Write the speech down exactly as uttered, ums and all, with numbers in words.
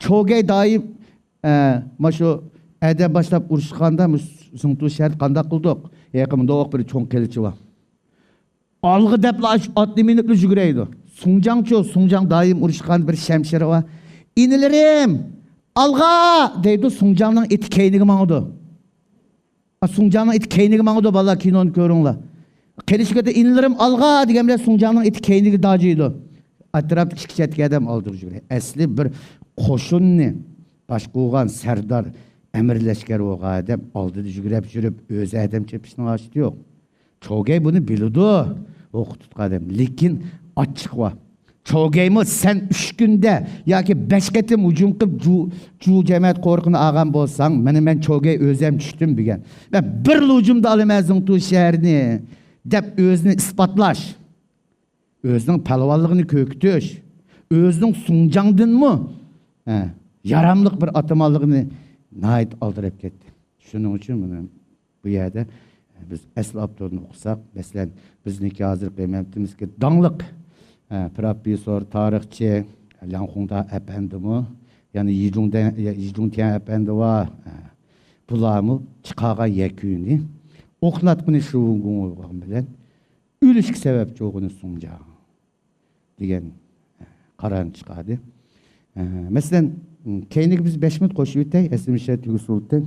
چوگەي دائىم، ئە، مانا شۇ ئەدە باشلاپ ئۇرۇشقاندا، مۇ-، زۇڭتۇ شەھەردە قانداق قىلدۇق؟ ھېلىقى مۇنداق بىر چوڭ قىلىچى بار. ئالغا دەپلا ئاش-، ئاتنى مىنىپلا يۈگۈرەيدۇ. سۇڭجاڭچۇ، سۇڭجاڭ دائىم ئۇرۇشقان بىر شەمشىرى بار. «ئىنىلىرىم، ئالغا!» دەيدۇ، سۇڭجاڭنىڭ ئېتى كەينىگە ماڭىدۇ. ئا، سۇڭجاڭنىڭ ئېتى كەينىگە ماڭىدۇ، بالىلار، كىنونى كۆرۈڭلار. قىلىچ كۆتۈرۈپ، «ئىنىلىرىم، ئالغا!» دېگەن بىلەن سۇڭجاڭنىڭ ئېتى كەينىگە داجىيدۇ. ئەتراپتا ئىككى چەتتىكى ئادەم ئالدىغا يۈگۈرەي. ئەسلى بىر قوشۇننى باشقۇرغان سەردار، ئەمىر لەشكەر بولغان ئادەم ئالدىدا يۈگۈرۈپ يۈرۈپ، ئۆزى ئادەم چېپىشنىڭ ھاجىتى يوق. چوگەي بۇنى بىلىدۇ، ئوقۇپ تۇتقان ئادەم. لېكىن ئاچچىق بار. چوگەيمۇ سەن ئۈچ كۈندە ياكى بەش قېتىم ھۇجۇم قىلىپ، جۇ، جۇ جەمەت قورۇقىنى ئالغان بولساڭ، مانا مەن چوگەي ئۆزۈم چۈشتۈم دېگەن. «مەن بىرلا ھۇجۇمدا ئالىمەن زۇڭتۇ شەھىرىنى» دەپ ئۆزىنى ئىسپاتلاش، ئۆزىنىڭ پالۋانلىقىنى كۆرسىتىش، ئۆزىنىڭ سۇڭجاڭدىنمۇ، ھە، ياراملىق بىر ئاتىمانلىقىنى ناھايىتى ئالدىراپ كەتتى. شۇنىڭ ئۈچۈن بۇنى بۇ يەردە بىز ئەسلى ئاپتورنى ئوقۇساق، مەسىلەن، بىزنىڭكى ھازىرقى مەملىكىتىمىزدىكى داڭلىق، ئە، پروفېسسور، تارىخچى لياڭ خۇڭدا ئەپەندىمۇ، يەنە يىجۇڭدە-، يىجۇڭتيەن ئەپەندى بار. ئە، بۇلارمۇ چىقارغان يەكۈنى، ئوقناتقۇنى شۇ بولغان بىلەن ئۆلۈشكە سەۋەبچى بولغىنى سۇڭجاڭ دېگەن قارارنى چىقاردى. ئە، مەسىلەن، كەينىگە بىز بەش مىنۇت قوشۇپ ئۆتەي، ئەسلى مىشە تۈگە سۇلتان.